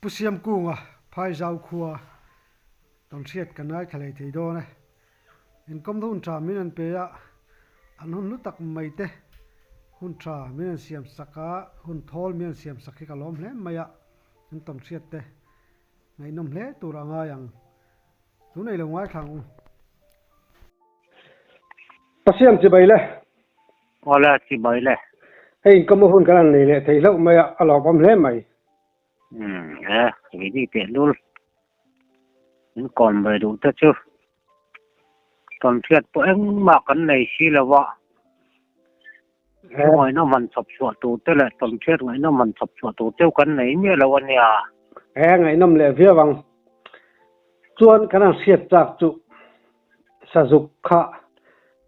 Pu Siamkunga Phaizau khua tawnhriat kan ngaithla leh thei dawn e. Inkawmna hun tha min an pe a, an hun hlu tak mai te hun tha min an siam sak a, hun thawl min an siam sak hi ka lawm hle mai a, an tawnhriat te ngaihnawm hle tur a ngai ang. Tunei lo ngaithla ang u. Pasiam chibai le. Awle chibai le. Hei inkawmna hun kan han nei leh thei hlauh mai a, a lawmawm hle mai. Umm e, keini tehlul min kawm ve duh te chu tawnhriat pawh engmah kan nei si lo a, thu ngaihnawm han chhawp chhuah tur te leh tawnhriat ngaihnawm han chhawp chhuah tur cheu kan nei miah lo a nia. E, ngaihnawm leh viau ang. Chuan kan han hriat chak chu Sazuk kha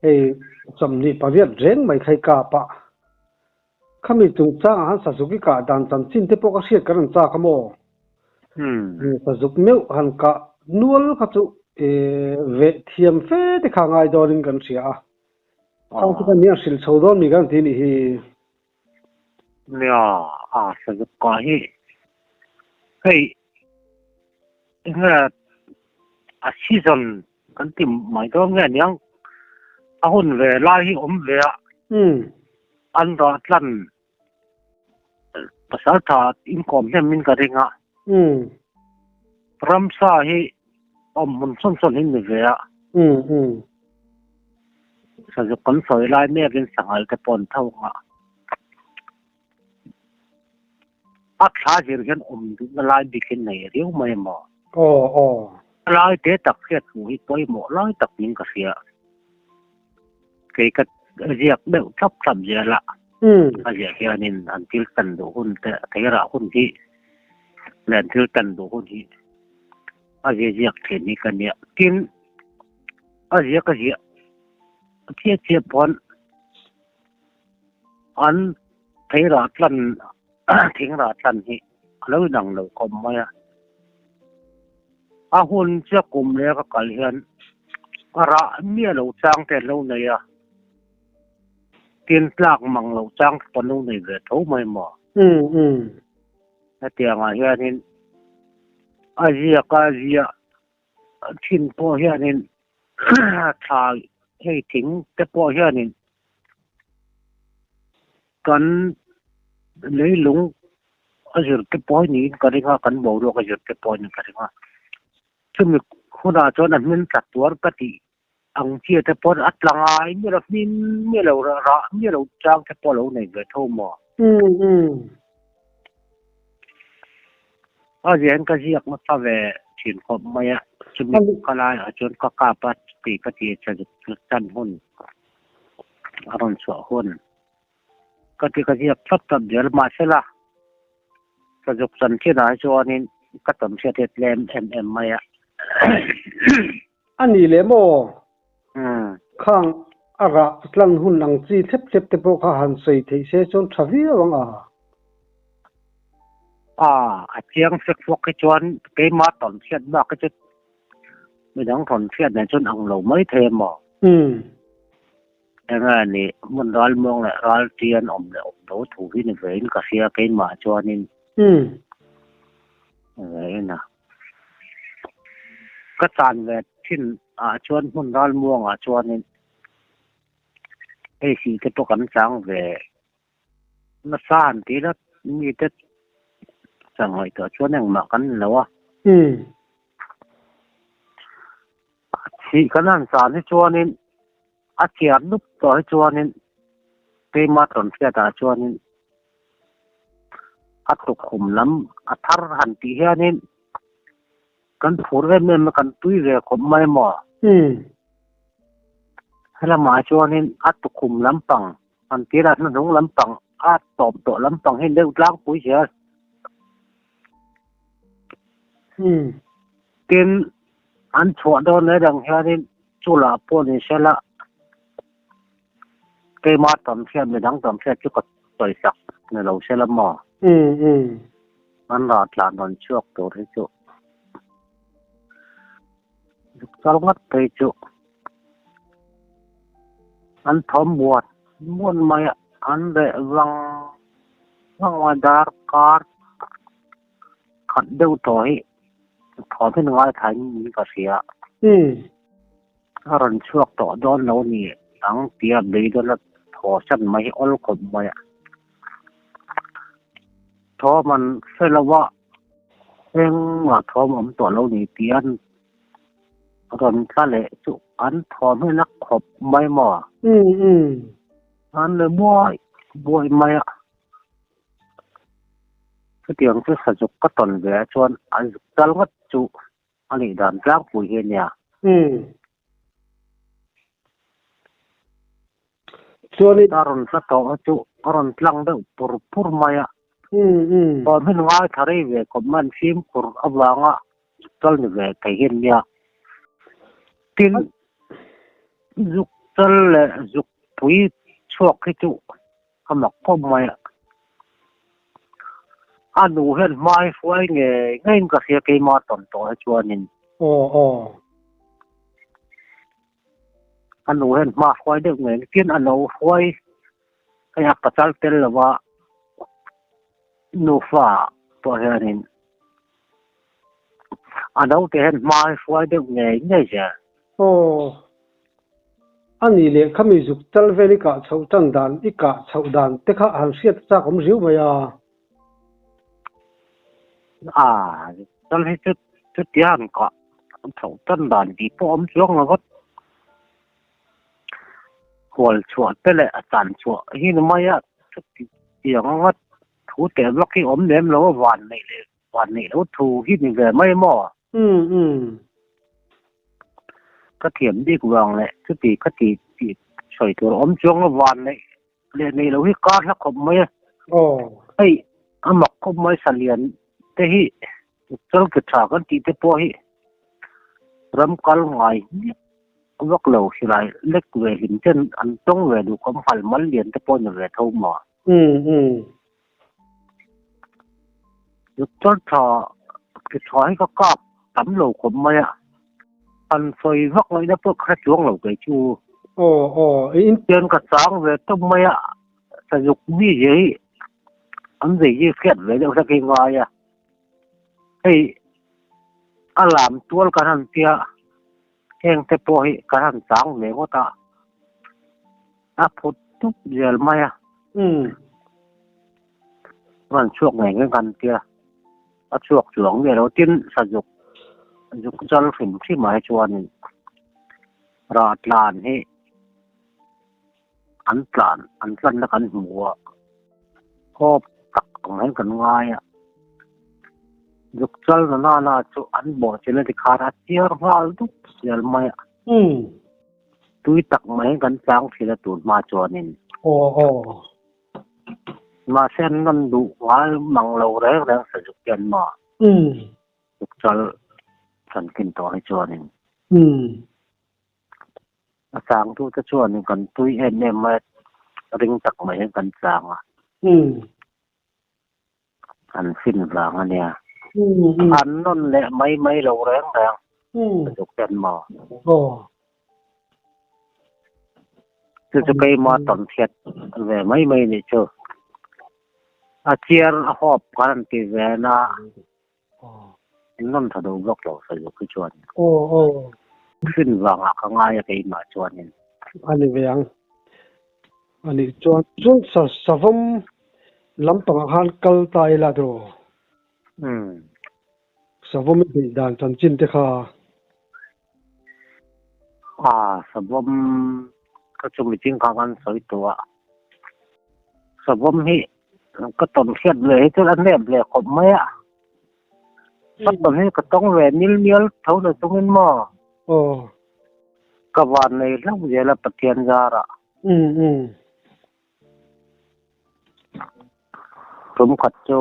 hei 28 reng mai kha i kap a. Khami chungchangah han Sazuk i kah dan chanchin te pawh ka hriat kan rawn chak a maw? Sazuk meuh han kah nual kha chu veh thiam fe te kha ngai dawnin kan hria a. Khang chu kan nia hrilh chho dawn mi kan ti nih hi. Nia, a Sazuk kah hi hei enge a season kan ti mai dawn nge aniang a hun ve lai hi awm ve a an rah tlan pasal tha inkawm hnem in ka ring a ramsa hi awm hmun sawn sawn hi ni ve a sazuk kan sawi lai mek in sanghal te pawh an tho ang a. A thla zir hian awm duhna lai bik hi nei riau mai maw? Aw aw. A lai te tak hriat hmuh hi pawimawh lai tak niin ka hria. Kei ka ziak deuh thlap thlap zel a, a ziah hianin an thil tan duh hun te, theirah hun hi leh an thil tan duh hun hi a zia ziak thin hi ka nia. Tin, a ziak a ziah chiah chiah pawn An theirah tlan thingrah tlan hi a lo inang lo khawp mai a. A hun chiah kum leh ka kal hian a rah miah lo chang te an lo nei a, tin tlak mang loh chang te pawh an lo nei ve tho mai maw? Hetiangah hianin a ziak a ziah thin pawh hianin thlai hei thing te pawh hianin kan leilung a zir te pawh hi niin ka ring a, kan boruak a zir te pawh niin ka ring a. Chumi hunah chuan a hmin tla tuar ka tih ang chi te pawh a tla ngai miah lo, hmin miah lo, rah miah lo chang te pawh a lo nei ve tho maw? A ziahin ka ziak nasa ve thin khawp mai a, chumi ka laiah chuan ka kap a tih ka ti che chan hun a rawn chhuah hun ka ti ka ziak thlap thlap zel mahsela sazuk chanchinah hi chuanin ka tam hriat hi a tlem em em mai a. A ni leh maw? Khang a rah tlang hun ang chi thlep thlep te pawh kha han sawi theih se chuan tha viau ang a. A, a chiang fek fawk hi chuan keimah tawn hriat bak hi chu midang tawn hriat nen chuan ang lo mai thei a maw? Enge ni hmun ralmuang leh raltian awm leh awm lo thu hi ni vein ka hria keimah chuanin. Vein a. Ka chan ve thin ah chuan hmun ralmuang ah chuanin hei sih te pawh kan chang ve nasa han ti ila mite chang ngaihtuah chuan engmah kan ni lo a. Sih kan han chan hi chuanin a chiar dup tawh hi chuanin keima tawn hriatah chuanin a tukkhum lam a thar han tih hianin kan phur em em a, kan tui ve khawp mai maw? Helamah chuanin a tukkhum lampang han tih lah hnuhnung lampang a tawp tawh lampang hi deuh tlangpui zel. Tin, an chhuah dawn mai dang hianin chulah pawh ni sela keima tam hriat midang tam hriat chu ka sawisak ni lo sela maw? An rah tlan rawn chhuak tur hi chu zuk chal ngat phei chu an thawm muan muan mai a, an reh vang vang a darkar. Khat deuh tawh hi thawm hi ngaithla in in ka hria. A rawn chhuak tawh dawn lo ni ang tia beidawn a thaw san mai hi awl khawp mai a. Thawm an hre lo a, engmah thawm awm tawh lo ni tia an rawn tla leh chu an thawm hi a khawp mai maw? An le buai buai mai a. Chutiang chu sazuk ka tawn ve ah chuan a zuk tal ngawt chu a nih dan tlangpui hi a nia. Chuanin. A rawn tla tawh a chu a rawn tlang deuh pur pur mai a. Thawm hi ngaithla rei ve khawp mai an fimkhur avanga zuk chal ni ve thei hi an nia. Tin, zuk chal leh zuk pui chhuak hi chu A mak khawp mai a. A nu hian hmai hruai ngei ngeiin ka hria keimah tawn tawh hi chuanin. Aw aw. A nu hian hma hruai deuh ngei tin a lo hruai hei a pasal tel lova nufa pawh hianin a naute hian hma hruai deuh ngei ngei zel. Aw. A nih leh khami zuk chal vel i kah chhoh tan dan i kah chhoh dan te kha han hriat chak awm riau mai a. A, zuk chal hi chu chutia han kah chhoh tan dan tih pawh awm chuang lo vat. Hual chhuah te leh a chan chhuah hi ni mai a, chuti tiang anga thu teh vak hi awm lem lo a van neih leh Van neih lo thu hi ni ve mai maw? Umm umm. Ka thiam bik vang leh chuti ka ti tih sawi tur awm chuang a van neih leh neih loh hi kar hla khawp mai a. Aw. Hei a mak khawp mai salian te hi chal ke tha kan tih te pawh hi ram kal ngai hmiah vak lo silai lek ve hlim ten an tawng ve duh khawp nghal mal lian te pawh ni ve tho maw? Umm umm. Doctor tha ke tha hi ka kap tam lo khawp mai a, han sawi vak ngaihna pawh ka hre chuang lo kei chu. Aw aw in. Hian ka chang ve tawp mai a, sazuk mi zia hi an zei hi hriat ve deuh hlek hi ngai a, hei a lam tual kan han tia heng te pawh hi kan han chang ve ngawt a, a phut tup zel mai a. Umm. Rawn chhuak ngei ngei kan tia, a chhuak chuang nge lo tin sazuk zuk chal hrim hrim ah hi chuanin rah tlan hi an tlan an tlanna kan hmu a, hawp tak ang hian kan ngai a, zuk chal na nana chu an bawh chin a tikhan a chiar nghal dup zel mai a. Umm. Tui tak mai hian kan chang thin a tun hma chuanin. Aw aw. Mahse an rawn duh ngai mang lo reng reng Sazuk hian maw? Umm. Zuk chal kan kin tawh hi chuanin. Umm. A changtute chuanin kan tui em em mai a, ring tak mai hian kan chang a. Umm. An fin vang a nia. Umm. An nawn leh mai mai lo reng reng. Umm. Sazuk hian maw? Aw. Chu chu keimah tawn hriat ve mai mai nih chu. A chiar a hawp khan an ti ve na an rawn tha duh bawk lo Sazuk hi chuan. Hrin vangah ka ngai a keimah chuanin. A ni ve ang. A nih chuan chuan savawm lampangah khan kal ta ila tiraw? Savawm i beih dan chanchin te kha. A, savawm ka chu miching kha kan sawi tawh a. Savawm hi ka tawn hriat ve hi chuan a hnep leh khawp mai a. Ka tawn hi ka tawng ve nil nial tho na chungin maw? Aw. Ka van nei hlauh zel a Pathian zarah. Um um. Tum khat chu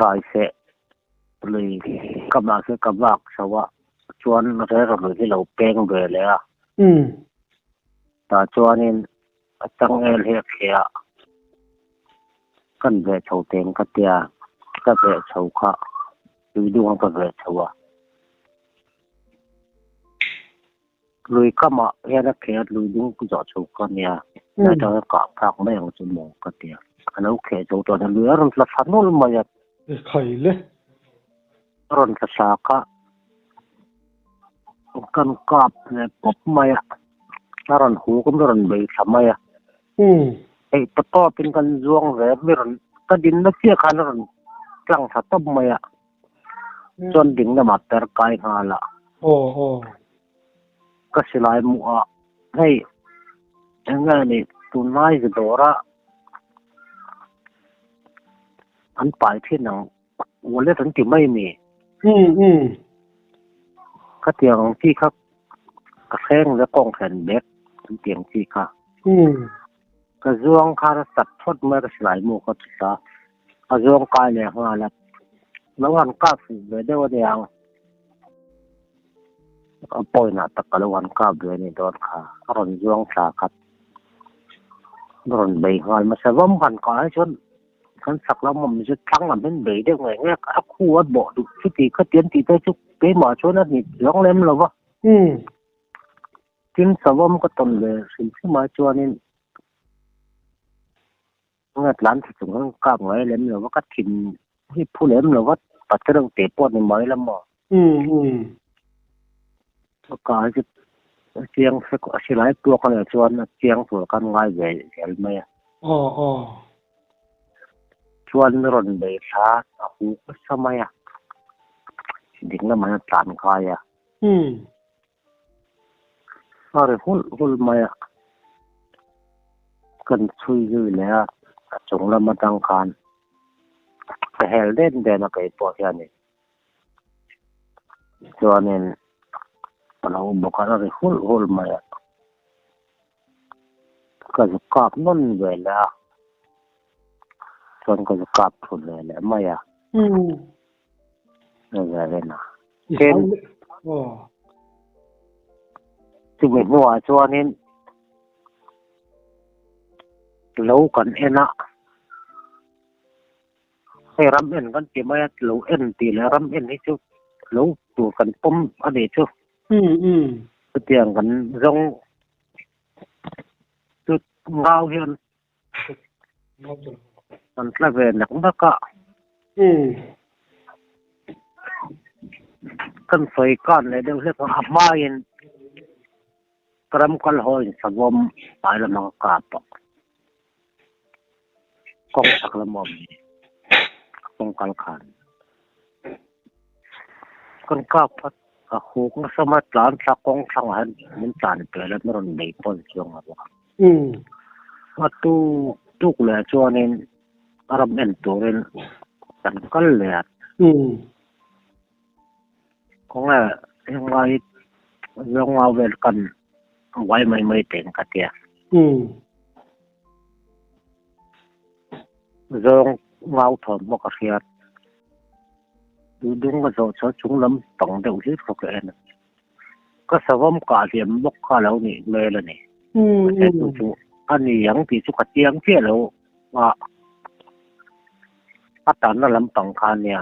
rai feh lui ka mah khi ka vak chho a, chuan rel lui hi lo peng ve leh a. Tah chuanin a changel hi a thleh a, kan veh chho teng ka tia, ka veh chho kha tui dung a ka veh chho a. Lui kamah hian a kheh a, lui dung zawh chho ka nia, lai tang hian kah phak mai ang chu maw ka ti a, a lo kheh zo tawh a, lui a rawn tla thla nawlh mai a. Khai le. A rawn tla thla kha kan kap leh pawp mai a, a rawn huk a mi rawn bei thla mai a. Theih pa tawpin kan zuang ve a, mi rawn ka dinna chiah khan a rawn tlang thla tawp mai a, chuan ding lamah per kai nghal a. Ka silai hmuh ah hei eng nge ni tunlai zu dawra an pai thin ang wallet an ti mai mi. Khatiang ang chi kha ka hreng ve kawng thlen bag an ti ang chi kha. Ka zuang khan a chat phawt mai ka silai mu kha ti ta. A zuang kai leh nghal a. Lo han kap fuh ve deuh a niang. A point ah tak ka lo han kap ve a nih dawn kha. A rawn zuang thla khat. A rawn bei nghal hmasa vawm han kah ai chuan kan sak lam awm chu thlang lam hian bei deuh ngei ngei a. A khu a bawh duh chuti khatiang tih te chu keimah chuan a ni chuang lem lo va. Tin savawm ka tawn ve hrim hrim ai chuanin Nga tlan thla chung khan kap ngai lem lo va, ka thin hi phu lem lo va, pate reuh teh pawh ni mai la maw. Ka ka hi chu a chiang fek a silai puak a nih chuan a chiang tur khan ngai ve zel mai a. Chuan rawn bei thla a huk nasa mai a, ding lamah hian a tlan kai a. A ri hulh hulh mai a, kan chhui zui leh a, a chung lam atang khan ka hel den den a kei pawh hianin chuanin ka lo bawk a, a ri hulh hulh mai a, ka zu kap nawn ve leh a, chuan ka zu kap thu ve leh mai a. Tin, chumi hnuah chuanin lo kan en a, hei ram en kan ti mai a, lo en tih leh ram en hi chu lo tur kan pawm a nih chu. Chutiang kan zawng chu ngau hian Kan tla ve nak nak a. Kan sawi kan leh deuh hlek a, a hmain ka ram kal haw in savawm hnai lam ang a kap a, kawng chhak lam awm hi kawng kal khan kan kap a, a huk nasa mai tlan thla kawng thlangah hian min tlan pel a, min rawn nei pawn chuang a bawk a. A tu tuk leh chuanin a ram en turin kan kal leh a. Khawnge henglai zawngau vel kan uai mai mai teng ka tia. Zawng ngau thawm pawh ka hriat. Duhdung ka zawh chuan chung lam pang deuh hlir kha ka en a. Ka savawm kah hliam bawk kha lo nih hmel a ni. Mahse chu chu a ni ang tih chu ka chiang chiah lo a, a tanna lampang kha a nia.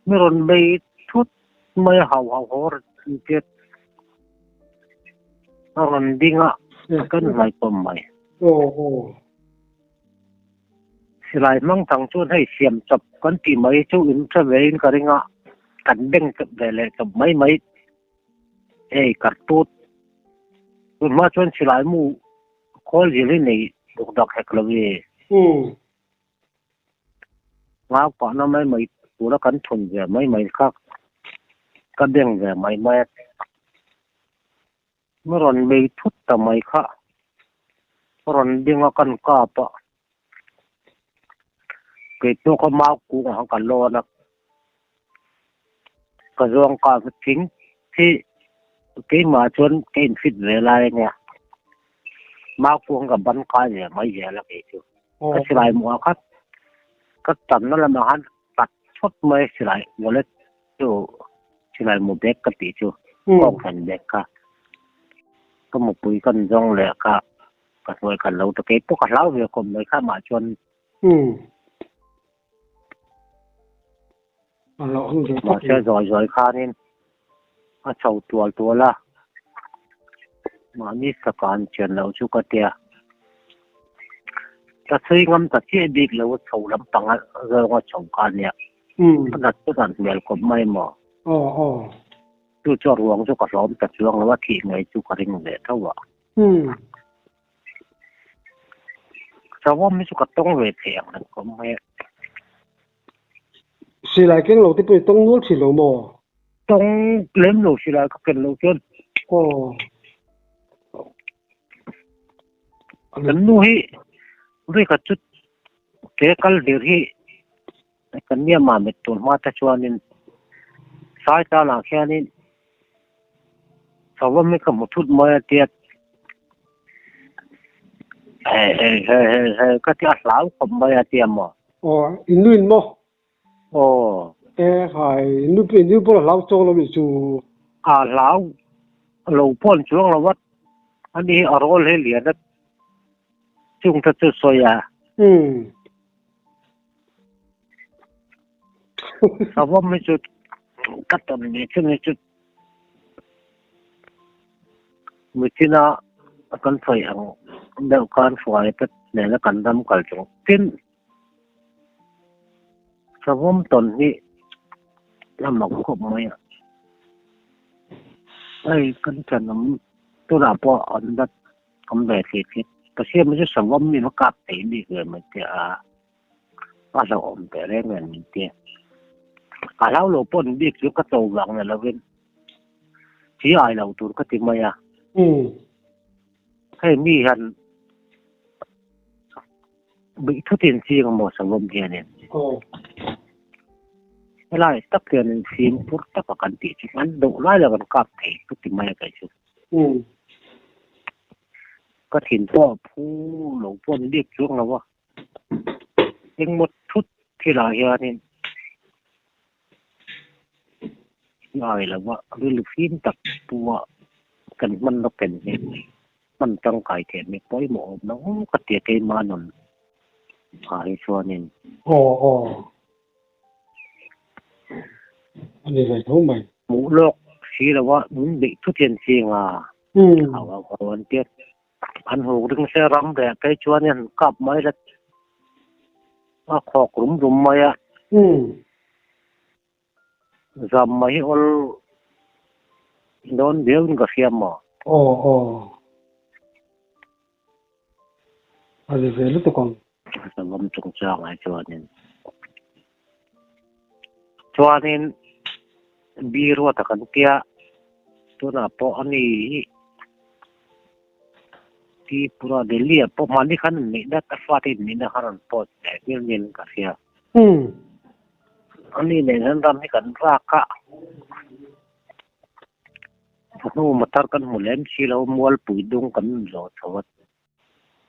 Mi rawn bei thut mai a hau hau haw rawn chet a rawn ding a, a ken hlai pawm mai. Silai hmang chang chuan hei siam chawp kan tih mai chu in hre ve in ka ring a, kan beng chawp ve leh chawp mai mai hei kartut tun hma chuan silai mu khawl zil hi nei duk dak hek lo i. Ngau pahna mai mai tura kan thun ve mai mai kha ka beng ve mai mai a. Mi rawn bei thut ta mai kha rawn ding a kan kap a, kei pawh kha mau kung ang ka lawn a, ka zawng kap a thing hi keimah chuan ka in fit ve lai a nia, mau kung ka ban kai ve mai zel a kei chu, ka silai hmuh ah khan ka tanna lamah khan tat phawt mai silai wallet chu silai mu bag ka tih chu kawng hran bag kha ka mupui kan zawng leh kha ka hnuai khan lo ta kei pawh ka hlau ve khawp mai kha mah chuan mahse zawi zawi khanin a chho tual tual a mahni saka an chian loh chu ka tia. Ka chhui ngam ta chiah bik lo a chho lampang a zawnga chho kha ania. A nat chu nat hmel khawp mai maw? Aw aw. Chu chu a ruang chu ka hlawm ta chuang lo a, thih ngei chu ka ring ve tho a. Savawm hi chu ka tawng ve thei ang reng khawp mai a. Silai keng lo te pawh i tawng nual thin lo maw? Tawng lem lo silai ka ken loh chuan. Aw. Kan nu hi vekhat chu ke kal dir hi kan nia mah met tur hma te chuanin sai tanah khianin savawm hi ka hmu thut mai a tia he he he he he ka tia hlau khawp mai a tia maw. Aw in nu in maw? Aw. E khai in nu in nu pawh a hlau chuang lo nih chu. A hlau lo pawh an chuang lo a ani hi a rawl hi lian a chung te chu sawi a. Umm. Savawm hi chu ka tawn ve chu ni chu michina kan sawi ang deuh khan hruai te nena kan ram kal chung tin Savawm tawn hi a mak khawp mai a, hei kan thenawm tunah pawh an la awm ve thei thei ka hriat mai chu savawm mi va kap thei bik ve mai te a, a hlauhawm teh reng em min tia, a hlau lo pawh ni bik chu ka cho vang ni lovin chi ai lo tur ka ti mai a, hei mi hian. Bih thutin ching a maw savawm hianin. Helai tak hianin fimkhur taka kan tih chu an doh lai lo kan kap thei ka ti mai a kei chu. Ka thin pawh a phu lo pawh ni bik chuang lo a. Engmaw thut thilah hianin ngai lo a rilru fim tak pua kan hman lawk ken hi hman tangkai theih mai pawimawh awm lo ka ti a keimah nun ah hi chuanin. Aw aw a ni ve tho mai. Hmuh lawk si lo a min beih thut hian ching a hau hau hau an tia an huk ring se ram reh phei chuan an kap mai la a khawk rum rum mai a. Zam mai hi awl dawn viau in ka hria maw? Aw aw. A ri ve lutuk ang. Savawm chungchang ai chuanin. Chuanin bi ruata kan tia tunah pawh a ni hi ti pura Delhi ah pawh mahni khan an neih dat a fate in neihna khan an post leh ngil ngil in ka hria. Ani nen hian ram hi kan rak a, hnu motor kan hmu lem si lo, Mualpui dung kan zawh chho a,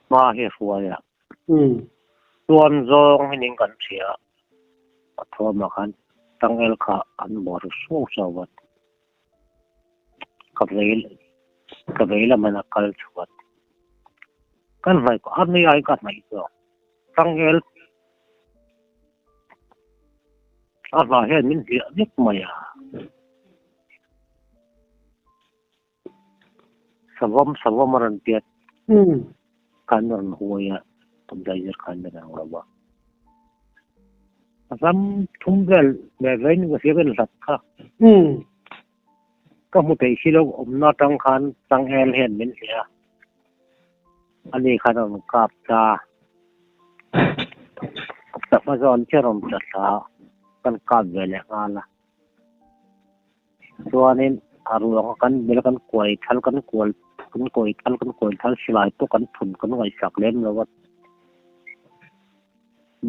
hma hi a hruai a. Chuan zawng hi ning kan hria a, a thuamah khan tangel kha an bawr suau suau a, ka vei ka vei lam hian a kal chhuat. Kan hnaih a ni ai ka hnaih zawk. Tangel a hla hian min hliah vek mai a. Savawm savawm a rawn piat khan a rawn huai a, zai khan min ang lo a. A ram thum vel ve ve in ka hria ka inhlat kha. Ka hmu theih si lo awmna atang khan Tangel hian min hliah a. Ani khan a rawn kap ta. Ka hma zawn chiah a rawn tla thla a, kan kap ve leh nghal a. Chuanin a ruang a kan bel a kan kuai thal kan kual kan kawi thal kan kawi thal silai pawh kan phun kan ngaihsak lem lo a.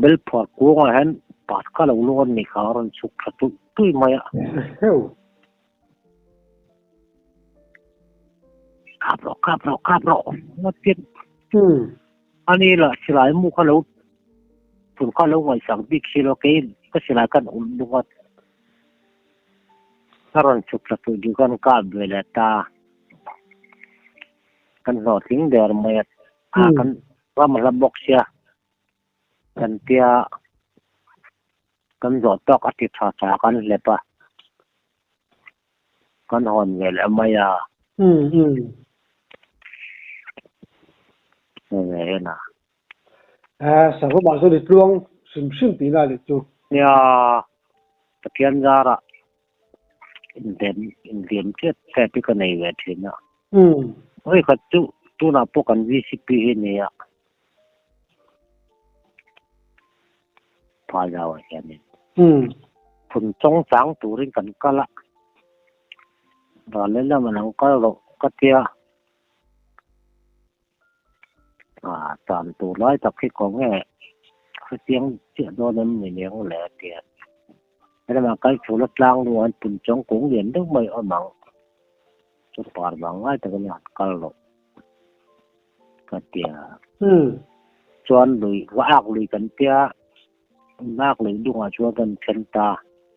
Bel phuar kuangah hian pat kha lo luan ni kha a rawn chhuk thla tuih tuih mai a. Kap rawh kap rawh kap rawh ngawt hian ani lah silai mu kha lo phun kha lo ngaihsak bik si lo kei ka silai khan ulh lung a a rawn chhuk thla tuih duh khan kap ve leh ta kan hlawhtling der mai a kan ram a hla bawk sia. Kan tia kan zawh tawk a ti tha tha kan hlep a, kan hawn ve leh mai a. Hei ve en a. A savawm ah chuan i tluang hrim hrim tihna a nih chu. Nia, Pathian zarah indem inliam tep tep hi ka nei ve thin a. Vawi khat chu tunah pawh kan VCP hi nia Phaizauah hianin phun chawng chang turin kan kal a, ral lehlam an ang kal rawh ka tia. Ah, tan tur lai tak hi kawng nge hetiang chiah dawn em ni niang le tia. Helamah kal chhul a tlang luh an pun chawng kung lian deuh mai awm ang. Chu par vang ngai tak ania han kal loh ka tia. Chuan lui va ak lui kan tia, ak lui dungah chuan kan then ta.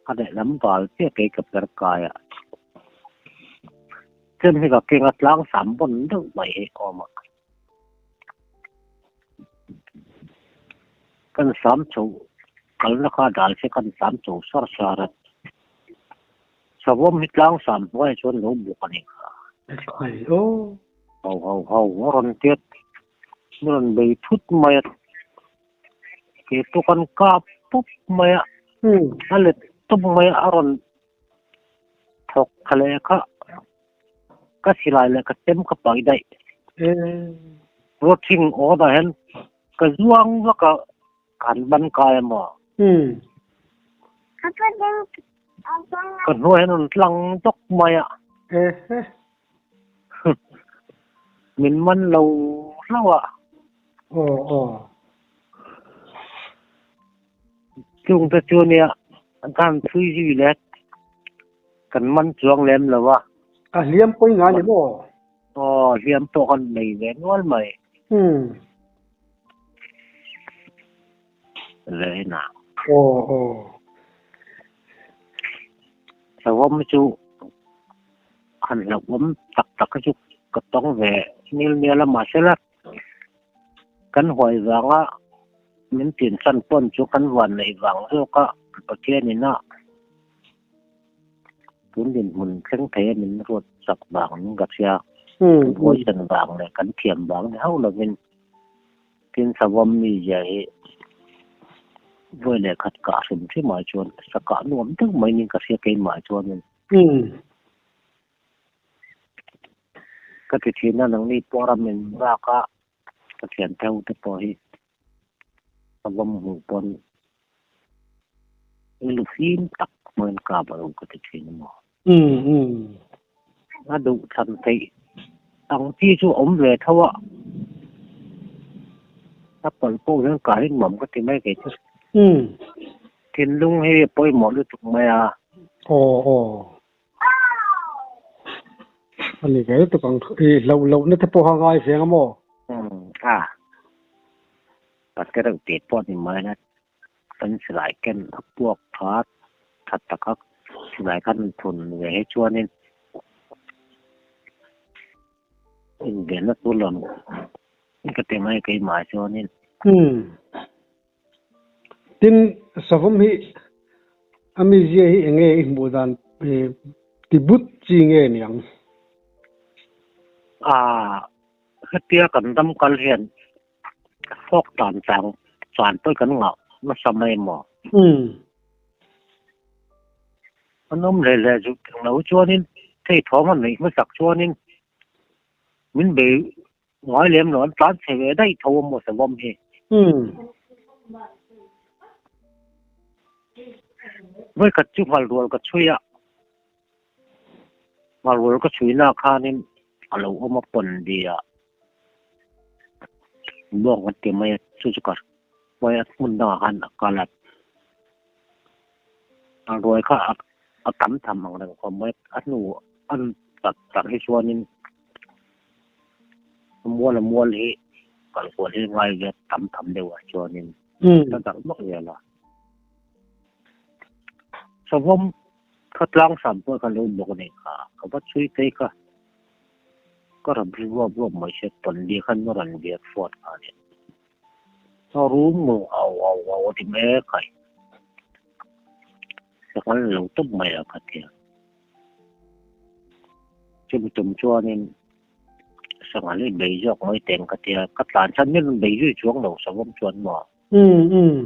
A lehlam val chiah kei ka per kai a. Chem hi ka keng a tlang sam bawn deuh mai hi awm a. Kan sam chho kalna kha dal se kan sam chho sar sar a. Savawm hi tlang sam hnuaiah chuan lo buk a nih kha. Khai aw. Ho ho ho a rawn tiat a rawn bei thut mai a. Kei pawh kan kap pawp mai a. A let tawp mai a a rawn Thawk tha leh kha ka silai leh ka chem ka pai daih. Ruathing aw dah hian ka zuang vak a, ka han ban kai a maw? Ka hnuai hian rawn tlang dawk mai a. Min man lo hlauh a. Chungte chu nia kan thui zui leh kan man chuang lem lo a. A hliam pawi ngai ni maw? Aw, hliam pawh kan nei ve nual mai. Ve ina. Aw, aw. Hlauhawm chu han hlauhawm tak tak hi chu ka tawng ve nil nial a mahsela Kan huai vanga min tinsan pawn chu kan van neih vang zawk a, Pathianin a tun dinhmun thleng thei a min ruat chak vang in ka hria. Kan huaisan vang leh kan thiam vang ni hauh lovin tin savawm mizia hi vawi leh khat kah hrim hrim ah chuan sakah nuam deuh mai niin ka hria keimah chuanin. Ka ti thin a, nangni pawh ram in bak a, ka thian theu te pawh hi ka vawm hmuh pawn i lu fim tak hmangin ka ba lo ka ti thin a maw. A duh thlan theih ang chi chu a awm ve tho a, a pawlh pawh hian ka hi nuam ka ti mai kei chu. Thinlung hi a pawimawh lutuk mai a. Aw aw. A ni ve lutuk ang i hlauh lohna te pawh kha ngai veng a maw? Umm a, ka reuh tih pawh ni mai la, kan silai ken a puak tha tha tak a, silai khan thun ve hi chuanin invenna tur lo ka ti mai keimah chuanin. Umm Tin, savawm hi a mizia hi eng nge i hmuh dan ti but chi nge niang? Aaa, hetia kan dam kal hian fawk tan chang chan pawh kan ngah nasa mai maw? Umm. An awm hle hle zuk eng lo chuanin thei thawm a neih hmasak chuanin min bei Ngai lem lo, an tlan chhe ve daih tho a maw savawm hi. Vawikhat chu nghalrual ka chhui a, nghalrual ka chhui na khanin a lo awm a pawn bi a, bawng an ti mai a, chu chu ka hruai a hmun dangah khan a kal a, nghalrual kha a tam tham ang reng khawp mai, a hnu an tak tak hi chuanin. Mual a mual hi kal kual hi ngai ve tam tham deuh ah chuanin ka darh vak zel a. Savawm khawtlang sam pawh kha lo bawk a nih kha, ka va chhui phei kha ka rawn ri ruap ruap mai sia tawnli khan a rawn biak fuat kha a ni. A rum maw au au au a ti mek a, ka kal lo tawp mai a ka ti a. Chumi tum chuanin. Sanghal hi bei zawk mai teng ka tia, ka tlan chhan mial in bei zui chuang lo savawm chuan maw? Umm umm.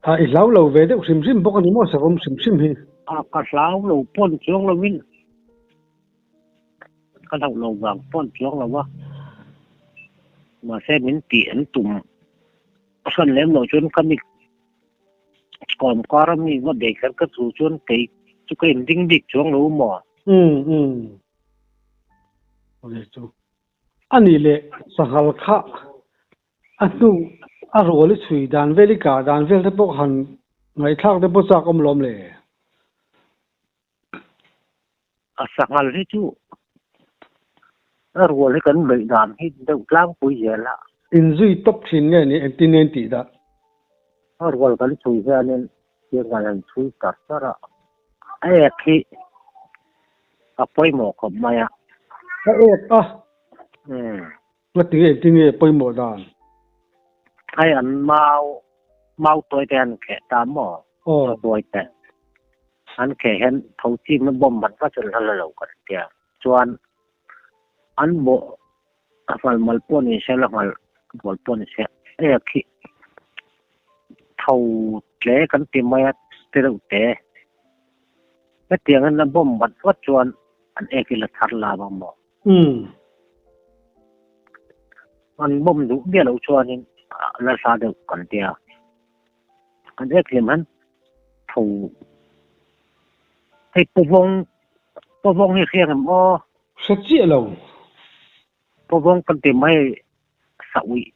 A i hlau lo ve deuh hrim hrim bawk a ni maw savawm hrim hrim hi? A ka hlau lo pawn chuang lo in ka hlauh lo vang pawn chuang lo a, mahse min tih an tum hran lem loh chuan ka mi Kawm kar a mi va bei kher ka thu chuan kei chu ka inding bik chuang lo maw? Umm umm. Awle chu. Ani leh sanghal kha a hnu a rual i chhui dan vel i kah dan vel te pawh han ngaihthlak te pawh chak awm lawm le. A sanghal hi chu a rual hi kan beih dan hi deuh tlangpui zel a. Inzui tawp thin nge ni engtin nge in tih dah? A rual kan chhui hianin thil kan han chhui tar tar a, a ek hi a pawimawh khawp mai a. A ek a? Umm. Ngati nge engtin nge pawimawh dan? Hei an mau mau tawi te an kheh ta maw? Aw. Tawi te an kheh hian tho chim na bomb an va chul hla lo kan tia. Chuan an bawh a ngal mal pawh ni se la ngal bual pawh ni se ek hi tho tle kan ti mai a ti deuh te. Hetiang in a bomb bat vat chuan an ek hi la thar la bang maw? Umm. An bomb duh miah loh chuanin la hla deuh kan tia. An ek hlim han tho. Hei pawvawng, pawvawng hi hriang em aw? Hre chiah lo. Pawvawng kan ti mai sa uih.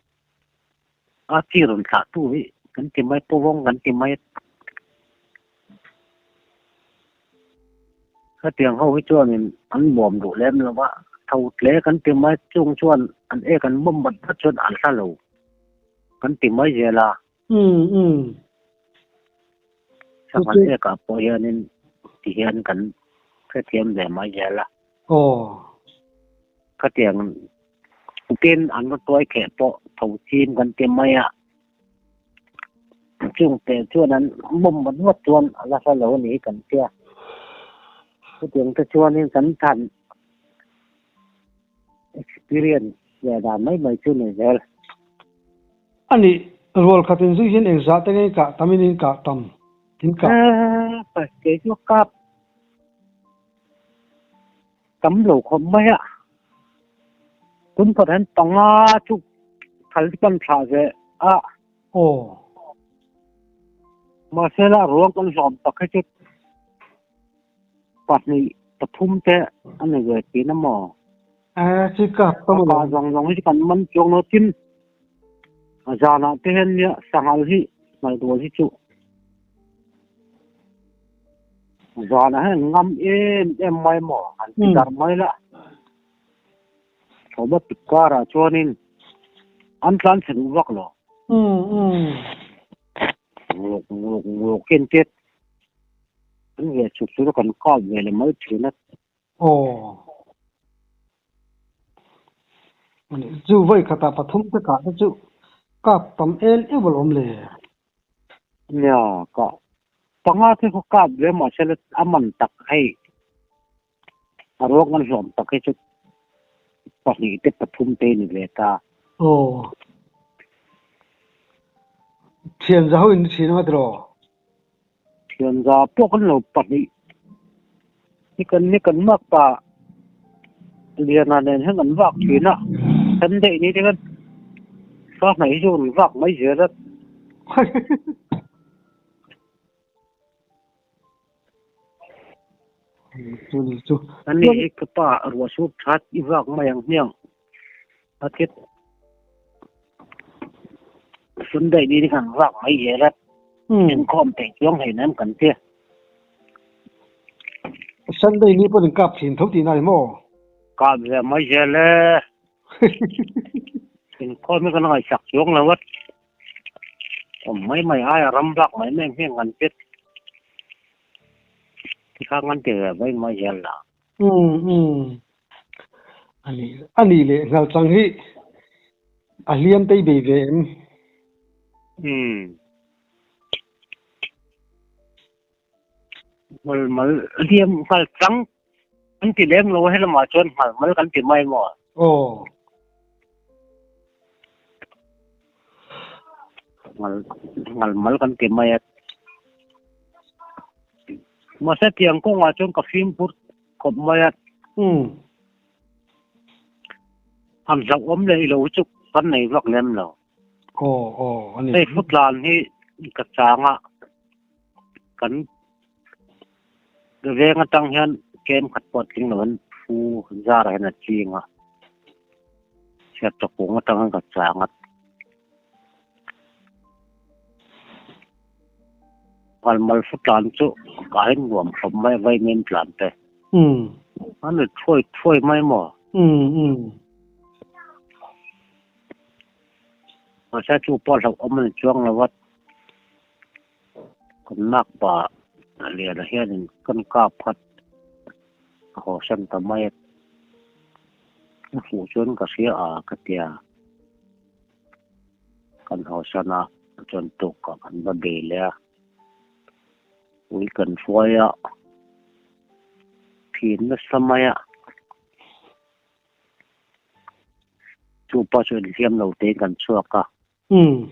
A chi rawn thlah tu hi kan ti mai, pawvawng kan ti mai. Hetiang ho hi chuanin an bawm duh lem lo va, tho tle kan ti mai chung chuan an ek an bawm bat bat chuan an hla lo kan ti mai zel a. Umm umm. Sanghal ekah pawh hianin ti hian kan hrethiam ve mai zel a. Aw. Khatiang tin an va tuai kheh pawh tho chim kan ti mai a. Chung te chuan an bawm vat vat chuan a la hla lo a ni kan tia. Chutiang te chuanin kan than experience ve dan mai mai chu ni zel. A nih, rual khat in zui hian engzah te nge kah tam in in kah tam in kah. Eh, kei chu kap tam lo khawp mai a. Tun pawh hian panga chu thal chu kan thlah ve a. Aw. Mahse la ruang kan hlawm tak hi chu pahnih pathum te a ni ve thin a maw? Eh, chi kap tam a kah zawng zawng hi chu kan man chuang lo tin zanah te hian nia sanghal hi ngaihtuah hi chu Zanah hian ngam em em mai maw han ti darh mai la. Thawma pit karah chuanin an tlan chhe duh vak lo. Ngawk ngawk ngawk hian tet an ve chhuk chu kan kap ve leh mai thin a. Aw. Chu vawi khatah pathum te kah te chu kap tam el eu alawm le. Nia ka panga te khaw kap ve mahse la a man tak hei a ruang an hlawm tak hi chu pahnih te pathum te ni ve ta. Aw. Thian za ho in ni thin anga tiraw? Thian za pawh kan lo pahnih ni kan ni kan mak pa Liana nen hian an vak thin a, kan daih ni te khan fa hnaih hi chu an vak mai zel a. Ani hi ka pa ruah sur that i vak mai ang hmiang a ti Sunday ni khan vak mai zel a inkhawm theih chuang hei nem kan ti. Sunday ni pawh in kap thin tho tihna ni maw? Kap ve mai zel e. Inkhawm hi kan ngaihsak chuang lo a. Awm mai mai aia ram vak mai mai hming an pet tikhang an ti ve mai mai hian la. Umm umm ani ani leh nghal chang hi a hliam tei bei ve em? Umm Nghal mal hliam nghal chang. Kan ti lem lo a helamah chuan nghal mal kan ti mai maw? Aw. Nghal nghal mal kan ti mai a. Mahse tiang kawngah chuan ka fimkhur khawp mai a. Umm. Han hlauhawm leh ilo hi chu kan nei vak lem lo. Aw aw a ni. Hei futlan hi ka chang a kan veng atang hian kem khat pawh a tling lo an phu zar ah hian a ching a chhiat tawkung atang hian ka chang a. Ngalmal futlan chu ka en nuam khawp mai a vaimim tlan te. An ri thuai thuai mai maw? Mahse chu pawh hlauhawm a ni chuang lo a, kan makpa Liana hianin kan kap khat a hawsan ta mai a, a fuh chuan ka hria a ka tia. Kan hawsan a chuan tukah kan va bei leh a, ui kan hruai a, phin nasa mai a. Chu pa chu inhliam lo tein kan chhuak a. Umm.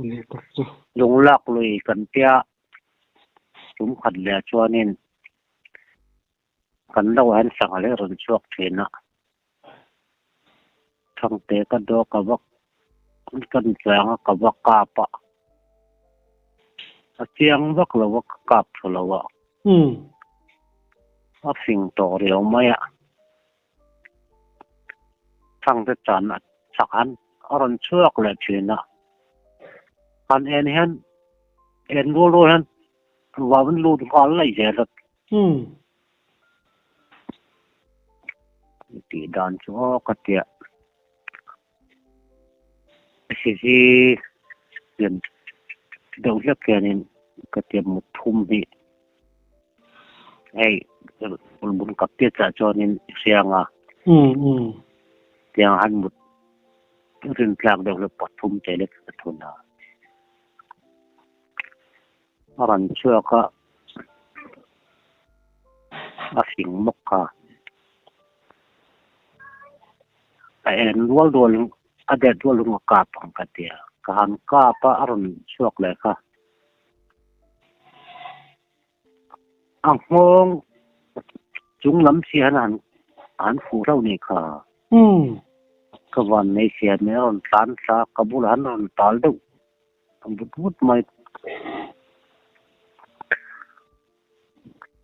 Leh tak chu. Lung lak lui kan tia tum khat leh chuanin kan lo hian sangha leh rawn chhuak thin a. Thangte ka daw ka va kan chang a ka va kap a. A chiang vak lo a ka kap tha lo a. A fing tawh riau mai a. Thangte chan a chak han a rawn chhuak leh thin a. Han en hian en rual rual hian vau in lut nghal laih zel a. Tih dan chu aw ka tia. Hei hi lian deuh hlek hianin ka tia mut thum hi hei bul kap tia chah chuanin hriang a tiang han mut rin tlak deuh hlek pathum te lek ka thun a. A rawn chhuak a, a fing bawk a. A en rual rual a det rual lung a kap ang ka ti a, ka han kap a, a rawn chhuak leh kha. A nghawng chung lam si hian a han fuh hlauh nih kha. Ka van nei siam e, a rawn tlan thla a, ka bulah hian a rawn tal deuh. Vut vut mai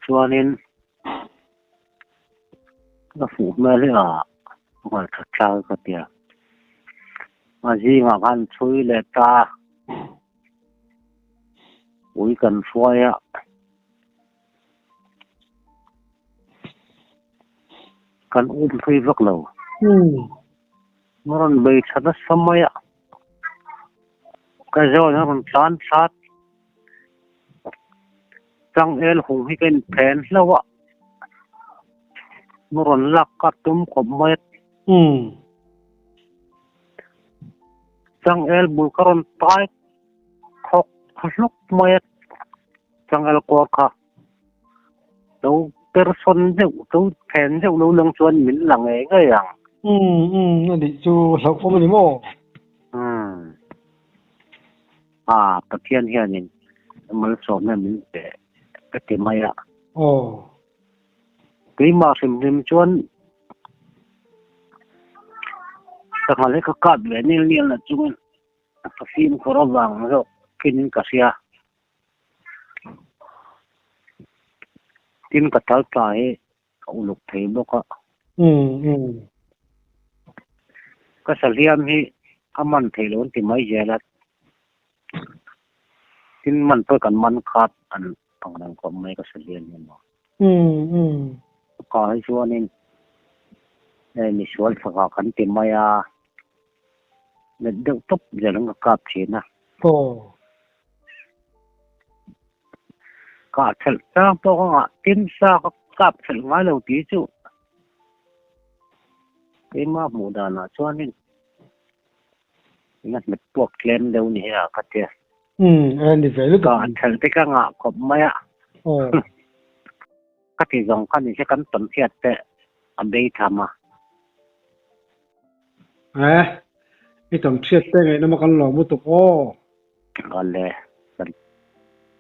chuanin ka fuh hmel hi a nghal that thlak ka tia a zingah khan chhui leh ta ui kan hruai a kan um thui vak lo rawn bei tha nasa mai a. Ka zawn a rawn tlan thlat. Changel hung hi ka inphen hlauh a, a rawn lak ka tum khawp mai a. Changel bul ka rawn tai khawk hlawk mai a, changel kawr kha lo persawn deuh, lo phen deuh lo lang chuan min la ngei ngei ang. Umm umm a nih chu hlauhawm a ni maw? Umm a Pathian hianin malsawmna min pe ka ti mai a. Aw. Keimah hrim hrim chuan sangha leh ka kap ve nil nil na chungin ka fimkhur avang zawk khin ka hria. Tin ka tal tla hi ka uluk thei bawk a. Ka sahliam hi a man theih loh an ti mai zel a. Tin man pawh kan man khat an ang reng khawp mai ka sahliam hi maw. Ka hi chuanin hei misual thla kan ti mai a. Let deuh tawp zel ang ka kap thin a. Aw. Kah thelh chang pawh ka ngah tin sa ka kap thelh ngai lo tih chu keimah hmuh danah chuanin ina hmet puak tlem deuh ni hi a ka tia. Umm a ni ve lutuk. Kah thelh te ka ngah khawp mai a. Aw. Ka ti zawng kha ni se kan tawn hriat te a bei tham a. Eh, i tawn hriat te ngaihnawm a kan lawm lutuk aw. Awle.